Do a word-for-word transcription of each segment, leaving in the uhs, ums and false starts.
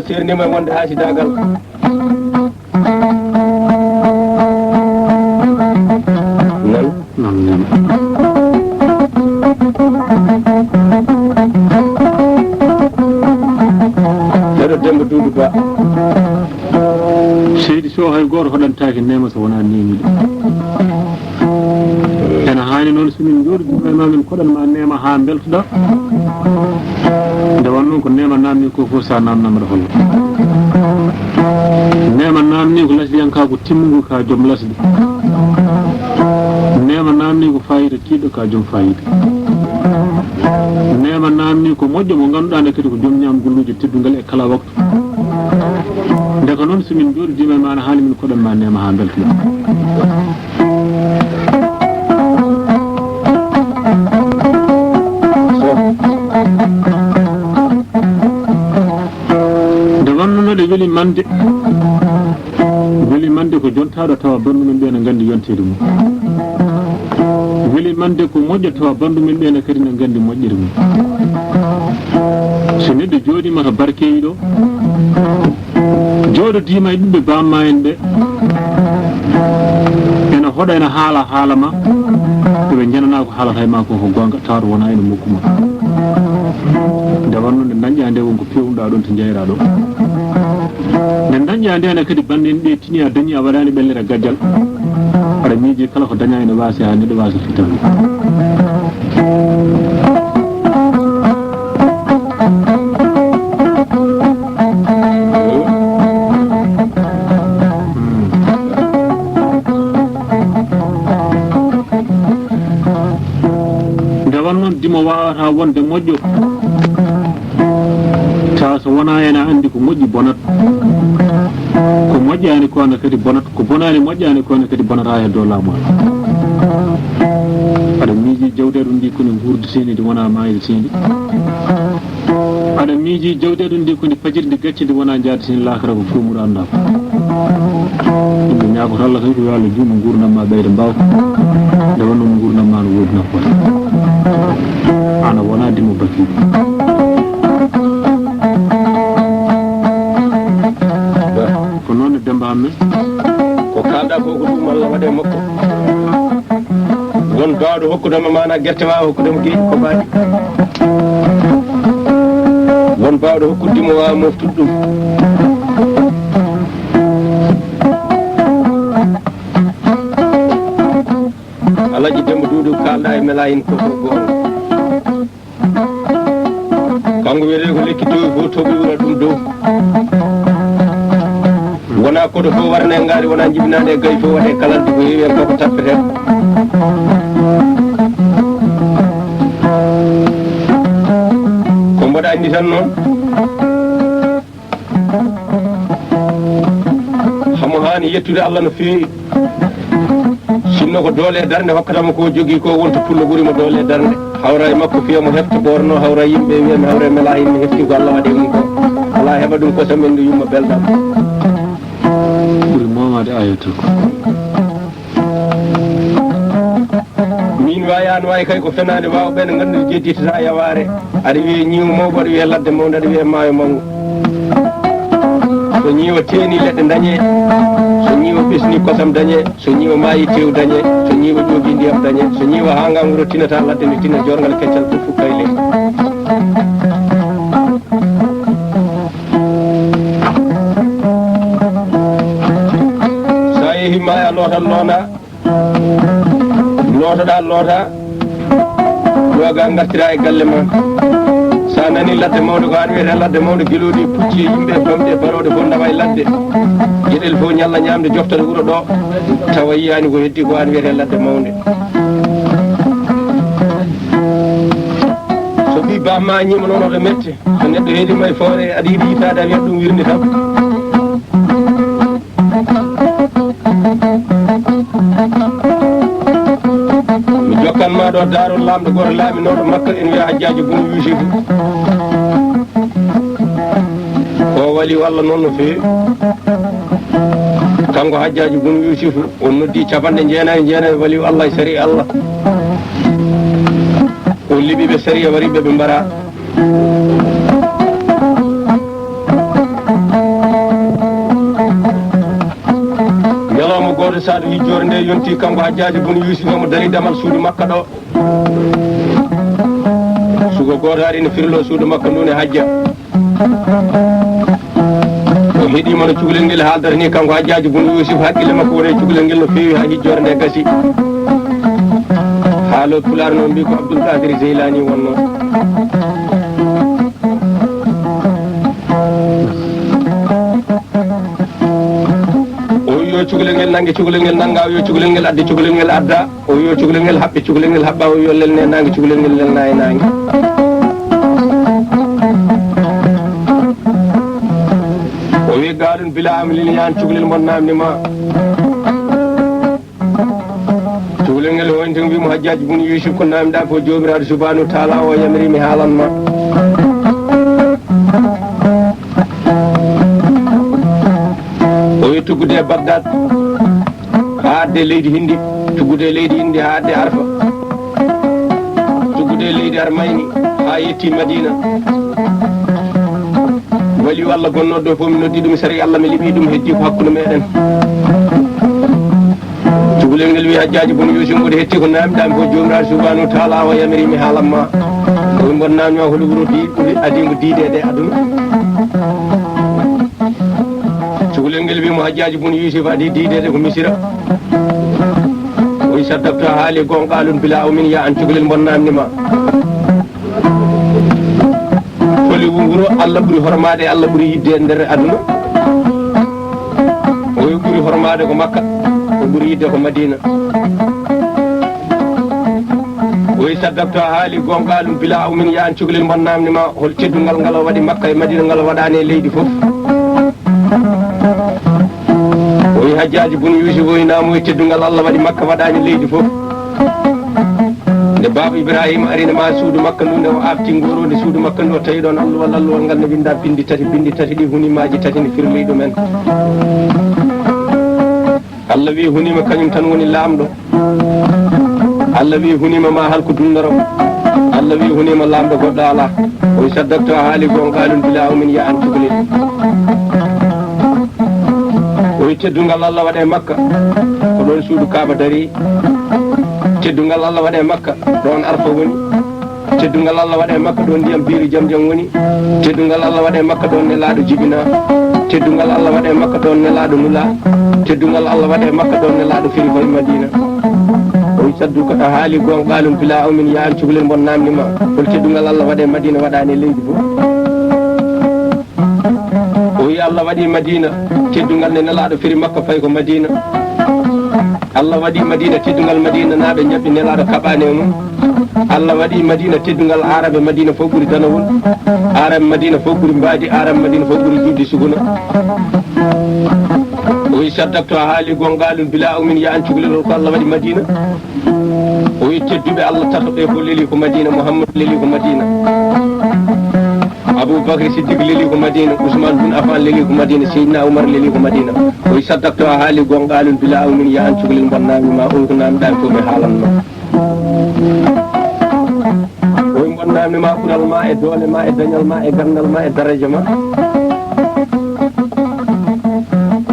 Ceernima wonde haasidaagal. Nan. Nan, nan. Neɗɗo Demba Duudu Ba. Seydi Sow, hay gooto hoɗantaake neema so wonaa neemiiɗo. Ene haani noon, so min njooɗidiima e ma, min koɗan ma neema haa mbeltoɗaa. Nde wonnoo ko neema naamni ko fof, so a naamnaama ɗo holla. Neema naamni ko lasdiyankaaku timmungu, ka joom lasde. Neema naamni ko faayiida tiiɗɗo, ka joom faayiida. Neema naamni ko moƴƴo mo ngannduɗaa nde kadi ko joom ñaamgolluuje teddungal e kala waktu. Nde ko noon, so min njooɗidiima e ma, ene haani min koɗan ma neema haa mbeltoɗaa. Nde wonnoo nde weli mande, weli mande ko jontaaɗo tawa banndum en ɓe ene nganndi yonteede mum. Weli mande ko moƴƴo tawa banndum en ɓe ene kadi ene nganndi moƴƴere mum. So neɗɗo jooɗiima to barkeeji ɗo, jooɗodiima e ɓiɓɓe bamma en ɓe, ene hoɗa ene haala haala ma, ɓe njananaa ko haalata e ma ko, ko goonga, tawa wonaa ene mokku ma. Nde wonnoo nde dañƴaa nde, won ko peewnuɗaa ɗoon to njeyraa ɗoon. Nde dañƴaa nde ene kadi bannde en ɓe tini a dañi a waɗaani ɓellere gajjal. Aɗa miiji kala ko dañaa ene waasi haa neɗɗo waasa fitande. Nde wonnoo dimo waawata wonde moƴƴo, tawa so wonaa ene anndi ko moƴƴi bonat, ko moƴƴaani ko ene kadi bonat, ko bonaani moƴƴaani ko ene kadi bonata e dow laamu Allah. Aɗa miiji jawdi aɗa anndi ko ndi nguurditeendi, ndi wonaa maayriteendi. Aɗa miiji jawdi aɗa anndi ko ndi fajiri, ndi gacci, ndi wonaa njaaditeendi laakara, ko goomuɗo anndaa ko. Yimɓe ñaagoto Allah tan ko yo Allah juutnu nguurndam ma, ɓeyda mbaawka. Nde wonnoo nguurndam ma no woodi nafoore. Aan a wonaa dimo bakiiɗo. Ko noon ne, Demmba Hammee. Ko kaalɗaa ko, ko ɗum Allah waɗe makko. Won baawɗo hokkudema maana gerte, waawa hokkudema geeƴi ko baaɗi. Won baawɗo hokkude mo, waawa moftude ɗum. Alhaji Demba Duudu, kaalɗaa e Melayin ko, ko goonga. Kanko wiyetee ko lekki towi fof toɓi ɓura ɗum dow. Wonaa koto fof waɗanee ngaari, wonaa jibinaande e gayi fof waɗee kalaldi, ko heewi heen koko tappetee. Ko mboɗo anndi tan noon, hamo haani yettude Allah no feewi. Sinno ko doole e darnde hokkata mo ko jogii ko, wonta pullo ɓuri mo doole e darnde. Hawra e makko fiya mo hefta ɓoorno, hawra yimɓe wiya mi hawra e Melayin mi hefti ko Allah waɗi mum ko. Alaa heɓa ɗum kosam en ndu yumma belɗam. Ɓuri moomaade ayata ko. Min wayi an wayi kay ko fenaande waawa ɓe no nganndude jedditata yawaare. Aɗa wiye ñiiwa mawba, aɗa wiye ladde mawnde, aɗa wiye maayo mawngo. So ñiiwa teeni leɗɗe dañe, so ñiiwa ɓesni kosam dañe, so ñiiwa maayi tew dañe, so ñiiwa ƴoogi ndiyam dañe, so ñiiwa haa ngaangu rottinata ladde nde tina jorngal keccal fof fukkay leydi. So a yehi maaya lootal loona, lootoɗaa loota, ɗoga ngartira e galle ma. Sa nani ladde mawde ko an wiyete ladde mawde, gelooɗi, pucci e yimɓe e bamɗe e barooɗe fof nawa e ladde. Geɗel fof ñalla ñamde joftata wuro ɗo, tawa yiyani ko heddi ko an wiyete ladde mawde. So ɓi bamma ñima noon oto mette, so neɗɗo heeɗima e foore aɗa yiɗi yitaade a wiyat ɗum wirni tan. Mi jokkan ma ɗo daarol laamɗo gooto laaminooɗo makka ene wiya Hajjaaji Bun Yuusufu. Ko waliyu Allah noon no feewi. Kanko Hajjaaji Bun Yuusufu, o noddi capanɗe jeenayi e jeenayi waliyu Allah e sariya Allah. O liɓi ɓe sariya wari ɓe ɓe mbara. Saadu hijjoore nde yonti kanko Hajjaaji bun Yuusuf, omo dari damal suudu makka ɗo. Suka gooto ari ne firlo suudu makka ndu ne hajja. O heɗiima no cukalel ngel haaldata ni, kanko Hajjaaji bun Yuusuf, hakkille makko woni e cukalel ngel no feewi haa hijjoore nde gasi. Haalo Pulaar noon mbi ko Abdul Kaadir Jeylaani wonnoo. O wi'i yo cukalel ngel nannge, cukalel ngel nannga, o wi'i yo cukalel ngel adde, cukalel ngel adda. O wi'i yo cukalel ngel haɓɓe, cukalel ngel haɓɓa, o wi'i yo lelne naange, cukalel ngel lelna e naange. O wi'i gaalun bila amalin, yaan cukalel mon naamni ma. Cukalel ngel hoynti wi'i mo Hajjaaji bun Yuusuf, ko naamnɗaa ko Joomiraaɗo Subhaanahu wa Taala o yamiri mi haalan ma. O wi'i tuggude e Bagdaad. Haa adde leydi Hindi, tuggude e leydi Hindi haa adde Arfa, tuggude e leydi Armayni haa yetti Madiina. Waliyu Allah gonnooɗo ɗo fof, mi noddi ɗum, sariya Allah mi liɓi ɗum, heddi ko hakkunde meɗen. Cukalel ngel wi'i Hajjaaji bun Yuusuf, mboɗo hetti ko naamnɗaa mi ko Joomiraaɗo Subhaanahu wa Taala o yamiri mi haalan ma. O wi'i mboɗo naamni ma holi wuro di ɓuri adingo diideede e aduna. Cukalel ngel wi'i mo Hajjaaji bun Yuusuf adii diideede ko Misira. O wi'i saddakta, a haali goonga, qaalun bila awmin, ya an cukalel mon naamni ma. Holi wuro Allah ɓuri hormaade, Allah ɓuri yidde e nder aduna? O wi'i ɓuri hormaade ko Makka, ko ɓuri yidde ko Madiina. O wi'i saddakta, a haali goonga, qaalun bila awmin, ya an cukalel mon naamni ma, hol teddungal ngal o waɗi Makka e Madiina ngal o waɗaani e leydi fof? O wi'i Hajjaaji bun Yuusuf, o wi'i naam, o wi'i teddungal Allah waɗi Makka waɗaani leydi fof. Nde Baaba Ibraahiima ari ne ma suudu Makka ndu, nde o aafti ngoroondi suudu Makka ndu, o tawi ɗoon alluwal, alluwal ngal ne winndaa binndi tati, binndi tati ɗi hunimaaji tati ne firloyi ɗumen. Allah wi'i huniima kañum tan woni laamɗo. Allah wi'i huniima ma halku dunnoro. Allah wi'i huniima laamɗo goɗɗo alaa. O wi'i saddakta, a haali goonga, qaalun bila awmin, ya an cukalel. O wi'i teddungal Allah waɗe Makka, ko ɗoon suudu Kaaba darii. Teddungal Allah waɗe Makka, ɗoon Arfa woni. Teddungal Allah waɗe Makka, ɗoon ndiyam Biiru Jamjam woni. Teddungal Allah waɗe Makka, ɗoon Nelaaɗo jibinaa. Teddungal Allah waɗe Makka, ɗoon Nelaaɗo nulaa. Teddungal Allah waɗe Makka, ɗoon Nelaaɗo firi koye Madiina. O wi'i saddakta, a haali goonga, qaalun bila awmin, ya an cukalel mon naamni ma, hol teddungal Allah waɗe Madiina waɗaani e leydi fof? O wi'i Allah waɗi Madiina teddungal nde Nelaaɗo firi Makka fayi ko Madiina. Allah waɗi Madiina teddungal, Madiinanaaɓe njaɓi Nelaaɗo kaɓaani e mum. Allah waɗi Madiina teddungal, Aarabe Madiina fof ɓuri danawol. Aarabe Madiina fof ɓuri mbaadi, Aarabe Madiina fof ɓuri juutde sukuna. O wi'i saddakta, a haali goonga, qaalun bila awmin, ya an cukalel, hol ko Allah waɗi Madiina? O wi'i tedduɓe Allah tato ɓe fof leli ko Madiina, Muhammadu leli ko Madiina. Abuu Bakri Siddiq leli ko Madiina, Usmaan bun Affaan leli ko Madiina, Seydina Umar leli ko Madiina. O wi'i saddakta, a haali goonga, qaalun bila awmin, ya an cukalel mon naamni ma, on ko naamnɗaa mi fof mi haalan ma. O wi'i mboɗo naamni ma ɓural ma e doole ma e dañal ma e ganndal ma e daraja ma.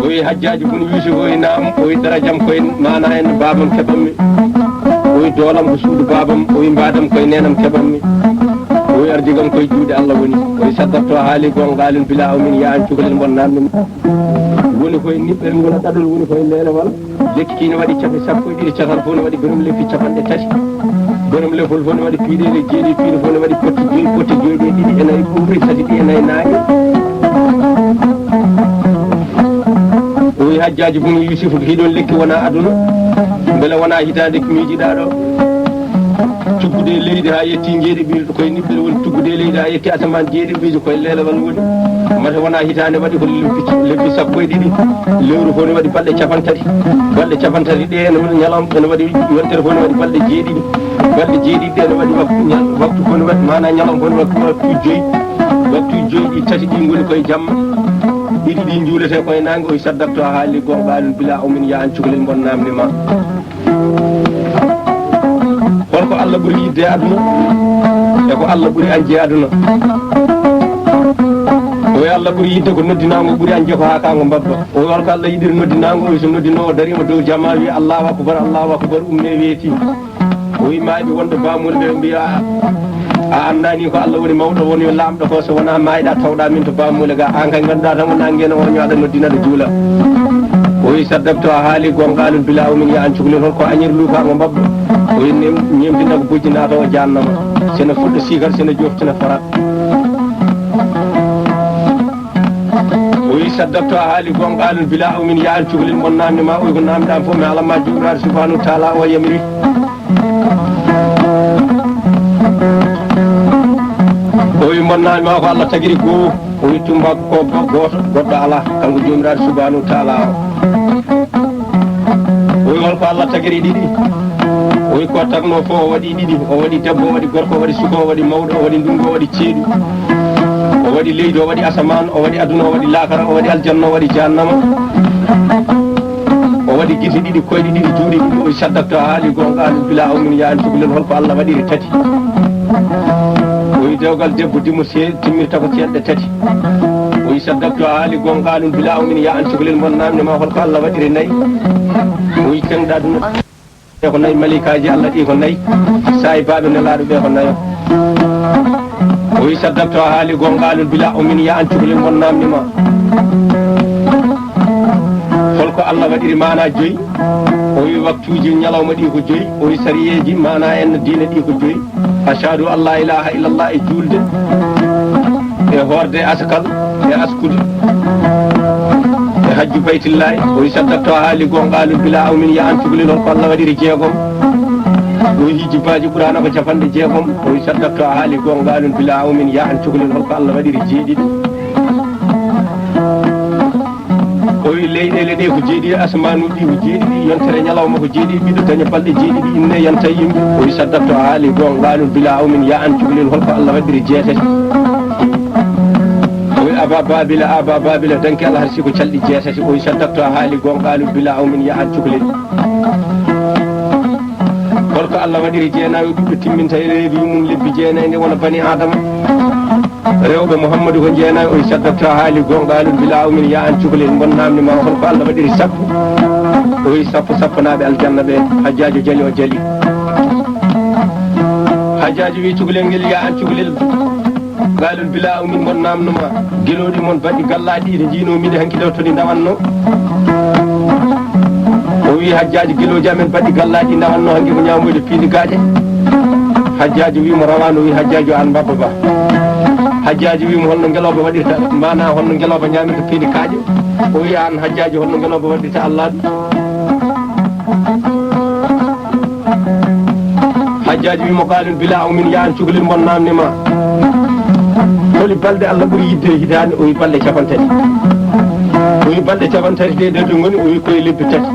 O wi'i Hajjaaji bun Yuusuf, o wi'i naam, o wi'i darajam koye maana en baabam keɓammi. O wi'i doolam ko suudu baabam, o wi'i mbaadam koye neenam keɓammi. O wi'i arjigam koye juuɗe Allah woni. O wi'i saddakta, a haali goonga, qaalun bila awmin, ya an cukalel mon naamni ma. Woni koye niɓɓere ngol ɗaɗol, woni koye leelewal. Lekki ki ne waɗi cafe sappo e ɗiɗi, catal fof ne waɗi borom leppi capanɗe tati. Borom lefol fof ne waɗi piiɗeele jeeɗiɗi, piiɗe fof ne waɗi potti joyi, potti joyi ɗe ɗiɗi e nayi ɓuuɓri, tati ɗi e nayi naange. O wi'i Hajjaaji bun Yuusufu, ko hiɗon lekki wona aduna? Mbele wona hitaande miijiɗaa ɗo? Tuggude e leydi haa yetti jeeɗiɗi ɓiiɗo koye niɓɓere woni, tuggude e leydi haa yetti asamaan jeeɗiɗi ɓiiɗo koye leelewal woni. Mate wona hitaande waɗi ko lebbi, lebbi sappo e ɗiɗi, lewru fof ne waɗi balɗe capanɗe tati, balɗe capanɗe tati ɗe ene waɗi ñalawma, ene waɗi yontere fof ne waɗi balɗe jeeɗiɗi, balɗe jeeɗiɗi ɗe ene waɗi waktu, ñal-, waktu fof ne waɗi, maanaam ñalawma fof ne waɗi waktu joyi, waktu joyi ɗi tati ɗi ngoni koye jamma, ɗiɗi ɗi njuulete koye naange. O wi'i saddakta, a haali goonga, qaalun bila awmin, ya an cukalel mon naamni ma. Holko Allah ɓuri yidde e aduna? E ko Allah ɓuri añde e aduna? O E Allah ɓuri yidde ko noddinaango ɓuri an jeko haa kaango mbabba. O wi holko Allah yiɗiri noddinaango, o wi so noddinoowo dariima dow jamaa wi Allahu akbar, Allahu akbar, umme weeti. O wi maayɓe wonɓe baamuule ɓe mbiya a anndaani ko Allah woni mawɗo woni laamɗo ko so wonaa maayɗa tawɗa min to baamuule ga an kay ngannduɗaa tan wonaa ngeena o ñaaɗa noddina ɗo juula. O wi saddaktu a haali gonqaalun bila umin ya an cukalel holko añir luukaango mbabba. O wi ñemtinta ko bojji naata o jahannama. Sene fuɗɗo siikar sene joftina farat. O wi saddaktu a haali gonqaalun bila umin ya an cukalel mon namni ma o wi ko namɗan fof mi alamma jumiraɗo subhanahu wa taala o yamiri. O wi mon namni ma ko Allah tagiri goo. O wi tumba ko gooto goɗɗo ala kanko jomiraɗo subhanahu wa taala o. O wi holko Allah tagiri ɗiɗi. O wi ko tagno fof o waɗi ɗiɗi, o waɗi debbo, o waɗi gorko, o waɗi suko, o waɗi mawɗo, o waɗi ndungu, o waɗi ceeɗu, o waɗi leydi, o waɗi asaman, o waɗi aduna, o waɗi lakara, o waɗi aljanna, o waɗi jahannama. O waɗi gite ɗiɗi, koyɗe ɗiɗi, juuɗe ɗiɗi. O wi saddaktu a haali gonqaalun bila umin ya an cukalel holko Allah waɗiri tati. O wi dewgal debbo dimo se timmirta ko ceeɗɗe tati. O wi saddaktu a haali gonqaalun bila umin ya an cukalel mon namni ma holko Allah waɗiri nayi. O wi kengɗa duna. Ɓe ko nayi malikaaji Allah ɗi ko nayi. Saayi baaɓe nelaaɗo ɓe ko nayo. O wi saddaktu a haali gonqaalun bila umin ya an cukalel mon namni ma holko Allah waɗiri maana joyi. O wi waktuuji ñalawma ɗi ko joyi. O wi sariyeeji maana en diina ɗi ko joyi. Ashhadu an la ilaha illallah e juulde e hoorde asakal e askude e hajju baytillahi. O wi saddaktu a haali gonqaalun bila umin ya an cukalel holko Allah waɗiri jeegom. O wi hijibaaji qur'ana ko capanɗe jeegom. O wi saddaktu a haali gonqaalun bila umin ya an cukalel holko Allah waɗiri jeeɗiɗi. O wi leyɗeele ɗe ko jeeɗiɗi asamanuji ɗi ko jeeɗiɗi yontere ñalawma ko jeeɗiɗi ɓiɗo daña balɗe jeeɗiɗi inne yanta yimɓe. O wi saddaktu a haali gonqaalun bila umin ya an cukalel holko Allah waɗiri jeetati. O wi aba babila aba babila danki alharsi ko calɗi jeetati. O wi saddaktu a haali gonqaalun bila umin ya an cukalel. Holko Allah waɗiri jeenayo ɓiɓɓe timminta e reedu mum lebbi jeenayi nde wona bani adama. Rewɓe Muhammadu ko jeenayi o wi saddaktu a haali gonqaalun bila umin ya an cukalel mon namni ma holko Allah waɗiri sappo. O wi sappo sappo naaɓe aljanna ɓe. Hajjaajo jali o jali. Hajjaajo wi cukalel ngel ya an cukalel. Gonqaalun bila umin mon namno ma gelooɗi mon baɗɗi gallaaɗi ɗi jiino miɗe hanki ɗo to ɗi ndawanno. O wi hajjaaji gelooji amen baɗɗi gallaaji nawanno hanki ko ñaamoyde piindi gaaƴe. Hajjaaji wi mo rawano wi hajjaaji an mbabba ba. Hajjaaji wi mo holno ngelooba waɗirta mana holno ngelooba ñaamirta piindi kaaƴe. O wi an hajjaaji holno ngelooba waɗirta allaaɓi. Hajjaaji wi mo qaalun bila umin ya an cukalel mon namni ma holi balɗe Allah ɓuri yidde e hitaande o wi balɗe capantati. O wi balɗe capantati de ɗe ɗo ngoni o wi koye lebbi tati.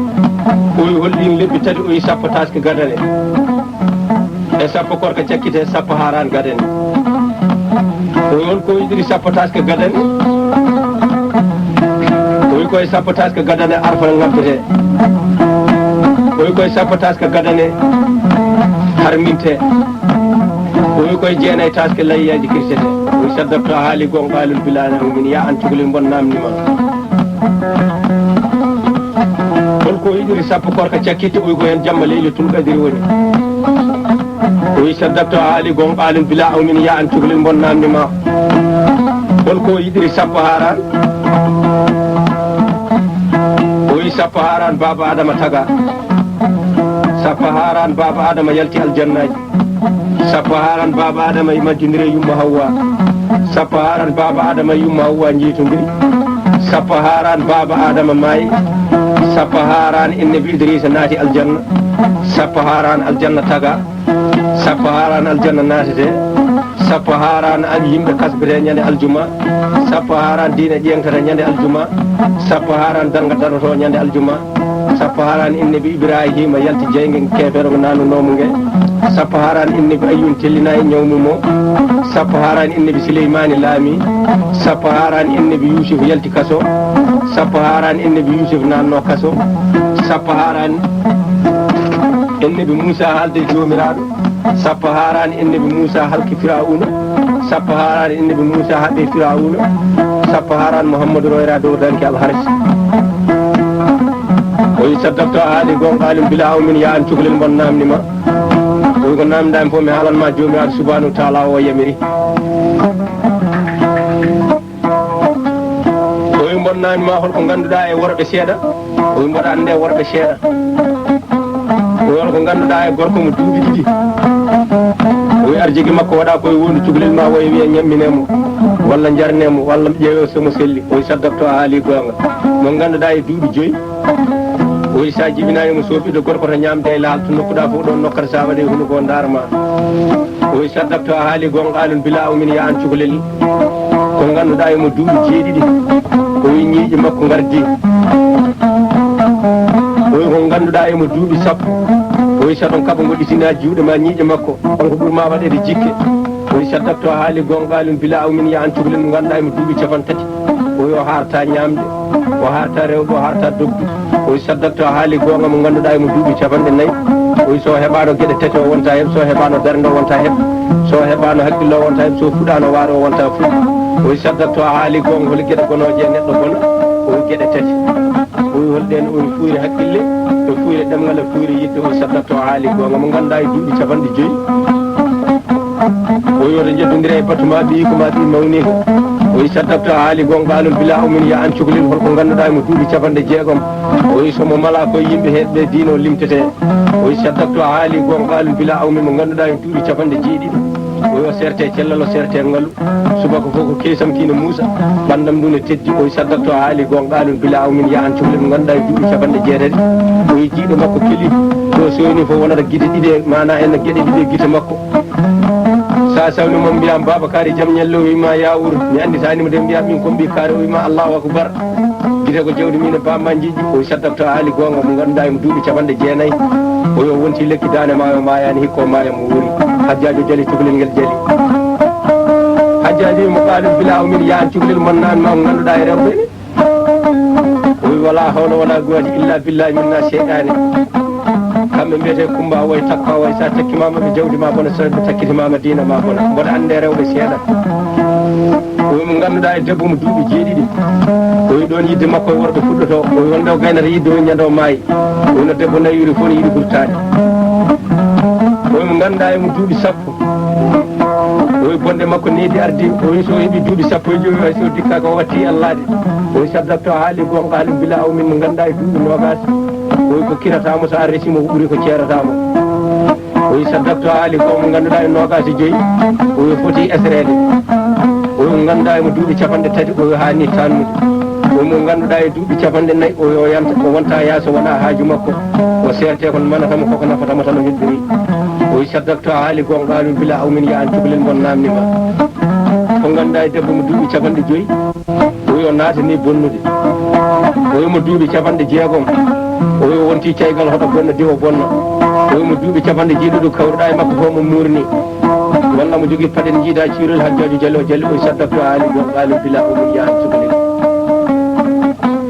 O wi holɗin lebbi tati o wi sappo taske gadane e sappo korka cakkite sappo haran gadane. O wi holko yiɗiri sappo taske gadane. O wi koye sappo taske gadane arfana ngabbete. O wi koye sappo taske gadane harminte. O wi koye jeenayi taske layyaji kirsete. O wi saddaktu a haali gonqaalun bila umin ya an cukalel mon namni ma. Holko yiɗiri sappo korka cakkitte o wi ko hen jamma leylatul qadiri woni. O wi saddaktu a haali gonqaalun bila umin ya an cukalel mon namni ma. Holko yiɗiri sappo haran. O wi sappo haran baaba adama taga. Sappo haran baaba adama yalti aljannaji. Sappo haran baaba adama e majjondire yumma hawwa. Sappo haran baaba adama e yumma hawwa jeytondiri. Sappo haran baaba adama maayi. Sappo haran innabi idrisa naati aljanna. Sappo haran aljanna taga. Sappo haran aljanna naatete. Sappo haran an yimɓe kasbete ñande aljuma. Sappo haran diina ƴeŋtata ñande aljuma. Sappo haran darga daroto ñande aljuma. Sappo haran innabi ibrahima yalti jeyge kefere ngo nanunoomo nge. Sappo haran innabi ayyun tellina e ñawmumo. Sappo haran innabi suleymani laami. Sappo haran innabi yusuf yalti kaso. Sappo haran innabi yusuf nanno kaso. Sappo haran innabi musa haalde jomiraɗo. Sappo haran innabi musa halki firawuna. Sappo haaraani innabi Muusa haɓɓi Firawuna, sappo haaraani Muhammadu royra dow danki Alharsi. O wi saddaktu a haali gonga alin bila aw min ya an cukalel mon namni ma. O wi ko namdami fof mi haalan ma joomi ar subhanahu wa taala o yamiri. O wi mon namni ma holko ganduɗa e worɓe seeɗa. O wi mboɗa annde worɓe seeɗa. O wi holko ganduɗa e gorko mo duuɓi ɗiɗi. O wi arjigi makko waɗa koye wondu cukalel ma wawi wiya ñammine mo walla jarne mo walla ƴeewe somo selli. O wi saddaktu a haali gonga. Mo ganduɗa e duuɓi joyi. O wi sa jibinani mo soɓiɗo gorko to ñamde e laal to nokkuɗa fof ɗon nokkata sa waɗi hunuko o darma. O wi saddaktu a haali gonga alun bila aw min ya an cukalel. Ko ganduɗa emo duuɓi jeeɗiɗi. O wi ñiiƴe makko gardi. O wi ko ganduɗa emo duuɓi sappo. O wi saɗon kaɓa goɗɗitina juuɗe ma ñiiƴe makko. On ko ɓurma waɗede jikke. O wi saddaktu a haali gonga alun bila aw min ya an cukalel mo ganduɗa emo duuɓi capan tati. O wi o harta ñamde, o harta rewɓe, o harta dogdu. O wi saddaktu a haali gonga mo ganduɗa emo duuɓi capanɗe nayyi. O wi so heɓano geɗe tati o wonta heɓ, so heɓano darde o wonta heɓ, so heɓano hakkillo o wonta heɓ, so fuɗano waaro o wonta fuɗ. O wi saddaktu a haali gonga hol geɗe gonoje e neɗɗo bona. O wi geɗe tati. O wi hol ɗen? O wi fuuyre hakkille, e fuuyre ɗemngal, e fuuyre yidde. O wi saddaktu a haali gonga mo ganduɗa e duuɓi capanɗe joyyi. O wi oto njeddodire e battu ma ɓiyi ko ma ɓiyi mawni ko. O wi saddaktu a haali gonga alun bila aw min ya an cukalel holko ganduɗa mo duuɓi capanɗe jeegom. O wi somo mala koye yimɓe heɓɓe diino limtete. O wi saddaktu a haali gonga alun bila aw min mo ganduɗa e duuɓi capanɗe jeeɗiɗi. O wi o serte cellal o serte ngalu. Subaka fof ko kesam kina muusa. Ɓandam ndu ne teddi. O wi saddaktu a haali gonga alun bila aw min ya an cukalel mo ganduɗa e duuɓi capanɗe jeetati. O wi jiiɗo makko keli. Ko sowni fof wonata gite ɗiɗe mana en geɗe ɗiɗe gite makko. Sa sawni mo mbiyam baba kaari jam ñalle o wima yawur mi anditanimo de mbiyam min ko mbi kaari o wima allahu akbar. Gite ko jawdi min e bamma jiɗi. O wi saddaktu a haali gonga mo ganduɗa emo duuɓi capanɗe jeenayyi. O yo wonti lekki dande ma o mayani hikko maya mo wuuri. Hajjajo jali cukalel ngel jali. Hajjajo wimo kalum bila o min yahan cukalel mon nan ma mo ganduɗa e rewɓe. O wi wala hawla wala quwwata illa billahi minna seyɗani. Kamɓe mbiyete kumba way takka way sa takkimama ɓe jawdi ma bona sa ɓe takkitimama diina ma bona mboɗa ande rewɓe seeɗa. O wi mo ganduɗa e debbo mo duuɓi jeeɗiɗi. O wi ɗon yidde makko e worɓe fuɗɗoto o wi wonde o gaynata yidde o ñande o maayi. O wi no debbo naywiri fof ne yiɗi hurtade. O wi mo ganduɗa emo duuɓi sappo. O wi bonde makko needi ardi o wi so heɓi duuɓi sappo e joyi hay so dikkaka o watti e allade. O wi saddakto a haali gonga haali bila aw min mo ganduɗa e duuɓi nogas. O wi ko kiratamo so a resimo ko ɓuuri ko ceeratamo. O wi saddakto a haali ko mo ganduɗa e nogas e joyi. O wi foti esrede. O wi mo ganduɗa emo duuɓi capanɗe tati o wi hani tannude. O mo ganduɗa e duuɓi capanɗe nayyi o yo yanta o wonta yaso waɗa haaju makko. O serte kon manatamo koko nafatamo tan o hebbiri. O wi saddakto a haali gonga min bila aw min yahan cukalel mon namnima. Ko ganduɗa e debbo mo duuɓi capanɗe joyi. O wi o naatani bonnude. O wi mo duuɓi capanɗe jeegom. O wi o wonti caygal hoɗo bonna diwo bonna. O wi mo duuɓi capanɗe jeeɗiɗo kawruɗa e makko fof mo murni. Walla mo jogui paɗen jiida ciirol hajjaju jalo jalo o wi saddakto a haali gonga min bila aw min yahan cukalel.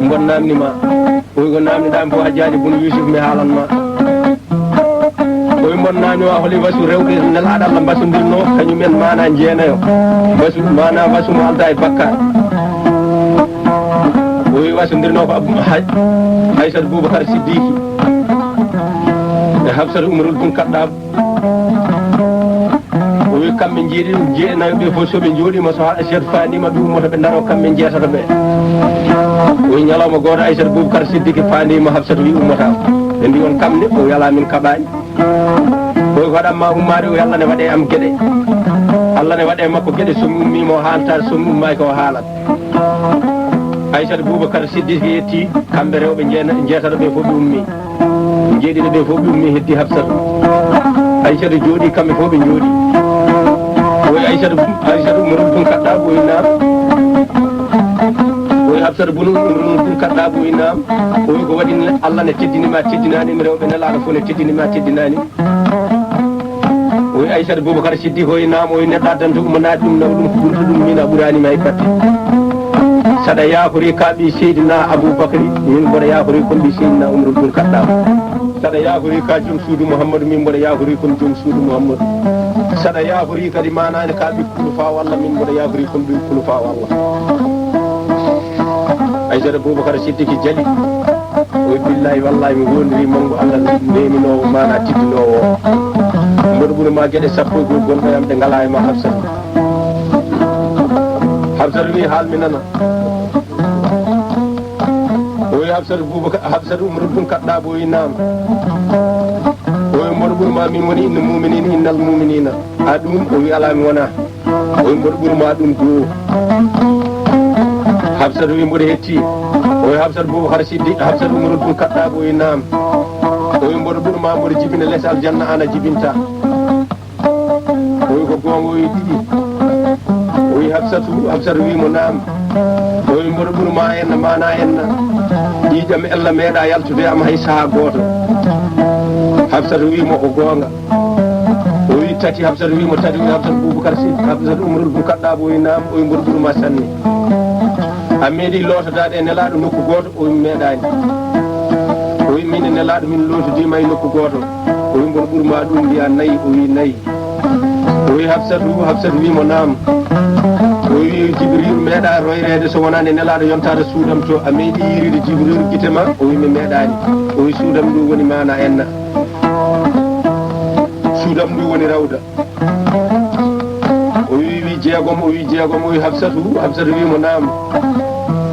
Mon namnima. O wi ko namdiɗami fof hajjaji bun yusuf mi haalanma. O wi mon namdiwa holi wasu rewɓe nelaɗo allah mbasodirno kañumen mana jeenayo. Wasu mana wasu mo alda e bakkar. O wi wasodirno ko aysata boubacar siddiki e hafsata umarul bun kaɗɗab. O wi kamɓe jeeɗi jeenayo ɓe fof soɓe jooɗima so aysata fandima ɓe ummata ɓe daro kamɓe jeetato ɓe. O wi ñalawma goto aysata boubacar siddiki fandima hafsata wi ummata. Ɓe mbi on kamɓe o wi ala min kaɓani. O wi ko waɗanma ummade o wi allah ne waɗe am gueɗe. Allah ne waɗe makko gueɗe somi ummima o haalta somi ummaki o haalat. Aysata boubacar siddiki yetti kamɓe rewɓe jeetato ɓe fof ɓe ummi. Jeeɗiɗo ɓe fof ɓe ummi heddi hafsatu. Aysatu jooɗi kamɓe fof ɓe jooɗi. Oy aysatu aysatu umrul bun kaɗɗa boy nam. Oy hafsatu bunu umrul bun kaɗɗa boy nam. Oy ko waɗi allah ne teddinima teddinanima rewɓe nelaɗo fof ne teddinima teddinani. O wi aysata boubacar siddi hoy nam o wi neɗɗo addanta ummanade ɗum nawa ɗum ko ɓurta ɗum min a ɓuranima e batte. Saɗa yakori ka ɓi seydina aboubacry min mboɗo yakori kon ɓi seydina umru ɗum kaɗɗama. Saɗa yakori ka joom suudu mouhammadou min mboɗo yakori kon joom suudu mouhammadou. Saɗa yaafori kadi maanaani ka ɓikkulu faaw Allah, min mboɗo yaafori kon ɓikkulu faaw Allah. Aysata Boubacar Siddiqui Jali, o wi billahi wallahi mi wondiri manngu Allah neminoowo maana tiddinoowo o. Mboɗo ɓuri ma geɗe sappo e go'o gonɗo e am ɗe ngalaa e ma Hafsatu. Hafsatu wi haal mi nana. O wi Hafsatu Boubacar, Hafsatu Umar bun Kaɗɗaab o wi naam. O wi mboɗo ɓuri ma min woni inna muminina, innal muminina. A ɗum o wi alaa mi wonaa. O wi mboɗo ɓuri ma ɗum goo. Hafsatu wi mboɗo hetti. O wi Hafsatu Boubacar Siddi, Hafsatu Umar bun Kaɗɗaab o wi naam. O wi mboɗo ɓuri ma mboɗo jibina les aljanna an a jibinta. O wi ko goonga o wi ɗiɗi. O wi Hafsatu, Hafsatu wi mo naam. O wi mboɗo ɓuri ma enna maana enna. Ƴiiƴam ella meeɗa yaltude am hay saha gooto. Hafsatu wi mo ko goonga. O wi tati, Hafsatu wi mo tati, wi Hafsatu Boubacar Sy, Hafsatu Umarul bun Kaɗɗaab o wi naam, o wi mboɗo ɓuri ma sanne. A meeɗi lootodaade e nelaaɗo nokku gooto? O wi meeɗaani. O wi min e nelaaɗo min lootodiima e nokku gooto. O wi mboɗo ɓuri ma ɗum mbiya nayi, o wi nayi. O wi Hafsatu, Hafsatu wi mo naam. O wi Jibril meeɗa royreede so wonaa nde nelaaɗo yontaade suudam to, a meeɗi yiirude Jibril gite ma? O wi mi meeɗaani. O wi suudam ndu woni maana enna. Suudam ndu woni rawda. O wi wi jeegom, o wi jeegom, o wi Hafsatu, Hafsatu wi mo naam.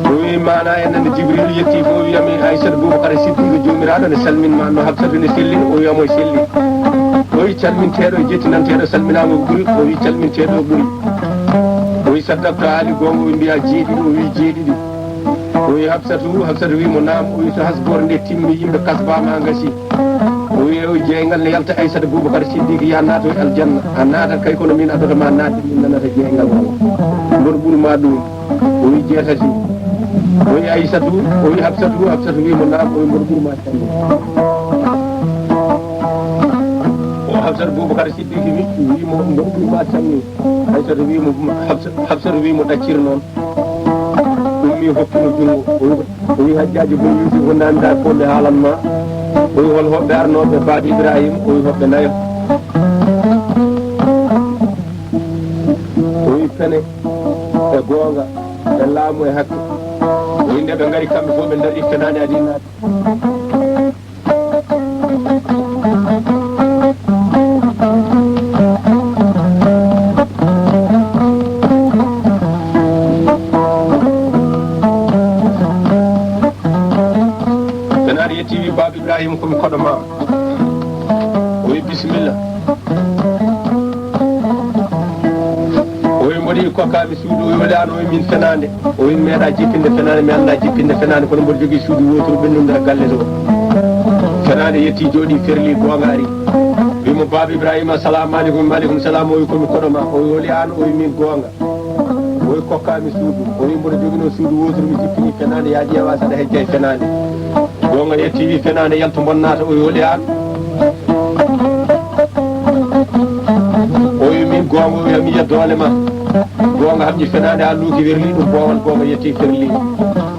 O wi maana enna nde Jibril yetti fof o wiyami Aysata Boubacar Siddiqo joomiraaɗo ne salmin ma no Hafsatu ne sellin, o wiyamo e selli. O wi calminteeɗo e jettinanteeɗo salminaama ko ɓuri, o wi calminteeɗo o ɓuri. O wi saddakto haali goonga, o wi mbiya jeeɗiɗi, o wi jeeɗiɗi. O wi Hafsatu, Hafsatu wi mo naam, o wi so hasboore nde timmi yimɓe kasbaama ngasi. O wi o jeeyngal ne yalta Aysata Boubacar Siddiqi ya naato e aljanna. A naatat kay kono min adota ma naatde min nanata jeeyngal ngal. Mboɗo ɓuri ma ɗum. O wi jeetati. O wi Aysatu, o wi Hafsatu, Hafsatu wi mo naam, o wi mboɗo ɓuri ma sanne. O Hafsatu Boubacar Siddiqi wi, wi mo mboɗo ɓuri ma sanne. Aysatu wi mo Hafsa-, Hafsatu wi mo ɗaccir noon. Ummi hokkimo junngo. O wi, o wi Hajjaaji Boy Yuusufu naamndaa ko ɓe haalan ma. O wi hol hoɓɓe arnooɓe Baaba Ibrahim? O wi hoɓɓe nayo. O wi pene e goonga e laamu e hakke. O wi nde ɓe ngari kamɓe fof ɓe ndarii fenaande adii naati. Fenaande yetti wi Baaba Ibrahima ko mi koɗo ma. O wi bisimilla. O wi mboɗo yi kokkaami suudu, o wi woni an, o wi min fenaande. O wi mi meeɗa jippinde fenaande, mi annda jippinde fenaande, kono mboɗo jogii suudu wooturu ɓennude nder galle ɗo. Fenaande yetti jooɗi ferli goonga ari. Wi mo Baaba Ibrahima, assalamu aleykum. Wa aleykum salam. O wi ko mi koɗo ma. O wi holi an? O wi min goonga. O wi kokkaami suudu. O wi mboɗo joginoo suudu wooturu mi jippini fenaande, yaa ƴeewa saɗa hejja e fenaande. Goonga yetti wi fenaande yaltu mbonnaata. O wi holi an? O wi min goonga, o wi a miya doole ma. Goonga haɓƴi fenaande haa luuki werli ɗum boowal, goonga yetti ferli.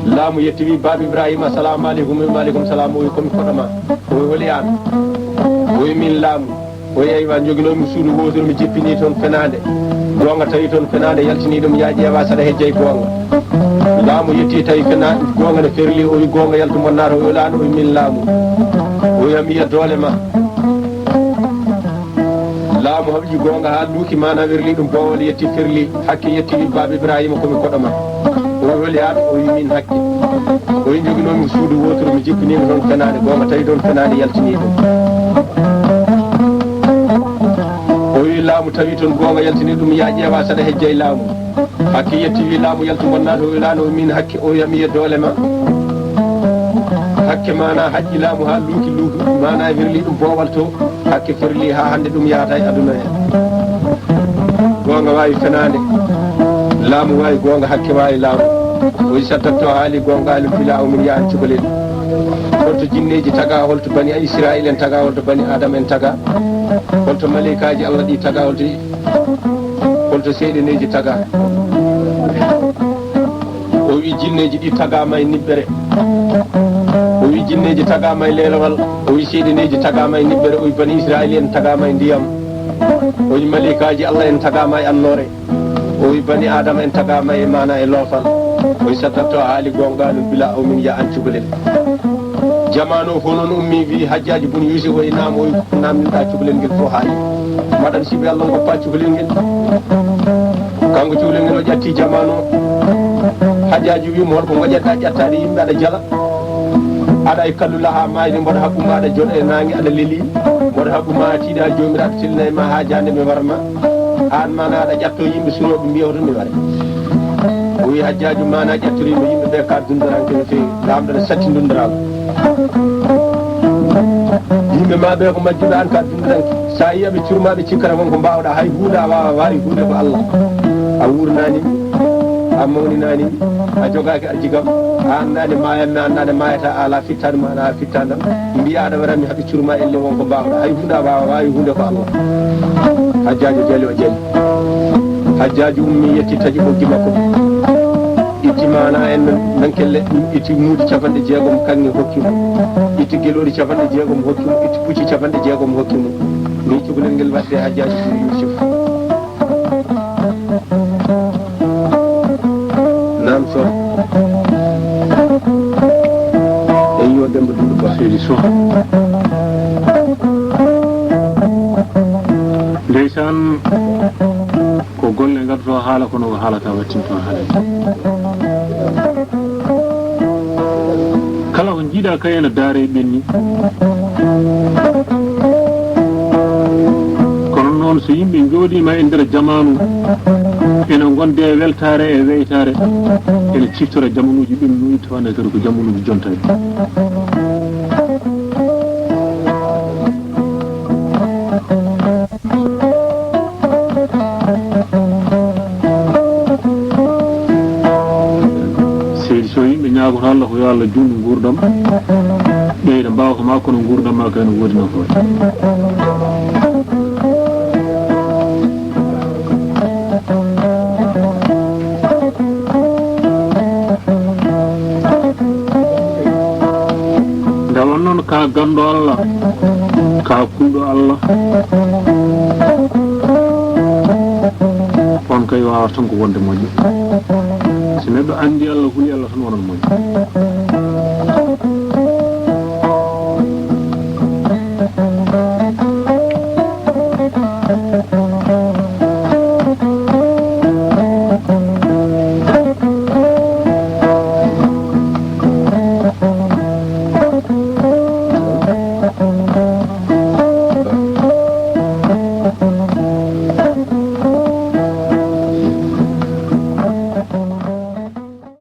Laamu yetti wi Baaba Ibrahima, assalamu aleykum. Wi maaleykum salam. O wi ko mi koɗo ma. O wi holi an? O wi min laamu. O wi aywa, joginoomi suudu wooturu mi jippini toon fenaande. Goonga tawi toon fenaande yaltini ɗum, yaa ƴeewa saɗa hejja e goonga. Laamu yetti tawi fena goonga ne ferli, o wi goonga yaltu mbonnaata, o wi holi an? O wi min laamu. O wi a miya doole ma. Laamu haɓƴi goonga haa luuki maana werli ɗum boowal yetti ferli. Hakke yetti wi Baaba Ibrahima ko mi koɗo ma. O wi holi an? O wi min hakke. O wi joginoomi suudu wooturu mi jippiniima toon fenaande, goonga tawi toon fenaande yaltini ɗum. O wi laamu tawi toon goonga yaltini ɗum, yaa ƴeewa saɗa hejja e laamu. Hakke yetti wi laamu yaltu mbonnaata, o wi holi an? O wi min hakke. O wi a miya doole ma. Hakke maana haƴƴi laamu haa luuki luuki maana werli ɗum boowal to. Hakke ferli haa hannde ɗum yahata e aduna he. Goonga waawi fenaande. Laamu waawi goonga, hakke waawi laamu. O wi saddakto haali goonga, haali fila o min yahan cukalel. Holto jinneeji taga, holto bani Israil en taga, holto bani Adama en taga? Holto maleykaaji Allah ɗi taga, holto, holto seyɗeneeji taga? O wi jinneeji ɗi tagaama e niɓɓere. O wi jinneeji tagaama e leelewal. O wi seyɗeneeji tagaama e niɓɓere. O wi bani Israil en tagaama e ndiyam. O wi malaikaaji Allah en tagaama e annoore. O wi bani Adama en tagaama e maana e loofal. O wi sadaqta, a haali goonga, no bila o min ya an cukalel. Jamaanu o fof noon ummi wi Hajjaaji bun Yuusuf o wi naam, o wi ko namdinɗa cukalel ngel fof haali. Maɗam siɓe Allah goppa cukalel ngel. Kanko cukalel ngel o ƴatti jamaanu o. Hajjaaji wi mo hol ko ngoƴatɗa ƴattaade yimɓe aɗa jala. Aɗa e kalluɗa haa maayde, mboɗo haɓɓu ma aɗa jooɗa e naange aɗa leli, mboɗo haɓɓu ma a tiiɗa joomiraaɗo tellina e ma haa jaande mi wara ma. Aan maana aɗa ƴatto yimɓe surooɓe mbiya hoto mi ware. O wi Hajjaaju maana ƴattoriima yimɓe ɓe ka dundoranke no feewi, laamɗo ne satti dundoraango. Yimɓe ma ɓe ko majjuɓe aan ka dundoranke. Sa yiya ɓe curma ɓe cikkata kon ko mbawɗa hay huunde a wawa waawi huunde ko Allah. A wurnani a mawninani a jogaki arjigam a annani mayammi annani mayata ala fittani ma ala fittandam mbiya aɗa waranmi haɓe curma elle won ko mbawɗa hay huunde a wawa waawi huunde ko Allah. Hajjaajo jali o jali. Hajjaajo ummi yetti taƴi ɓoggi makko. Itti mana en nan kelle itti muudi capanɗe jeegom kanŋe hokki mo. Itti gelooɗi capanɗe jeegom hokki mo itti pucci capanɗe jeegom hokki mo. Ni cukalel ngel wadde Hajjaaji bun Yuusuf. Naam so. Eyyo Demba Duudu Ba. Seydi Soh. Ndeysaan. Ko golle ngaddoto haala kono ko haalata wattinto haala. Kala ko jiiɗa kay ene daare e ɓenni. Kono noon so yimɓe njooɗiima e nder jamaanu ene ngonde e weltaare e weytaare ene ciftora jamanuuji ɓennuɗi tawa ne kadi ko jamanuuji jontaaɗi. Seydi Sow yimɓe ñaagoto Allah ko yo Allah juutnu nguurndam ɓeyda mbaawa ko ma kono nguurndam ma kay no woodi nafoore. Nde won noon ka ganndo Allah ka kulɗo Allah on kay waawata tan ko wonde moƴƴo. So neɗɗo anndi Allah huli Allah tan wonan moƴƴo.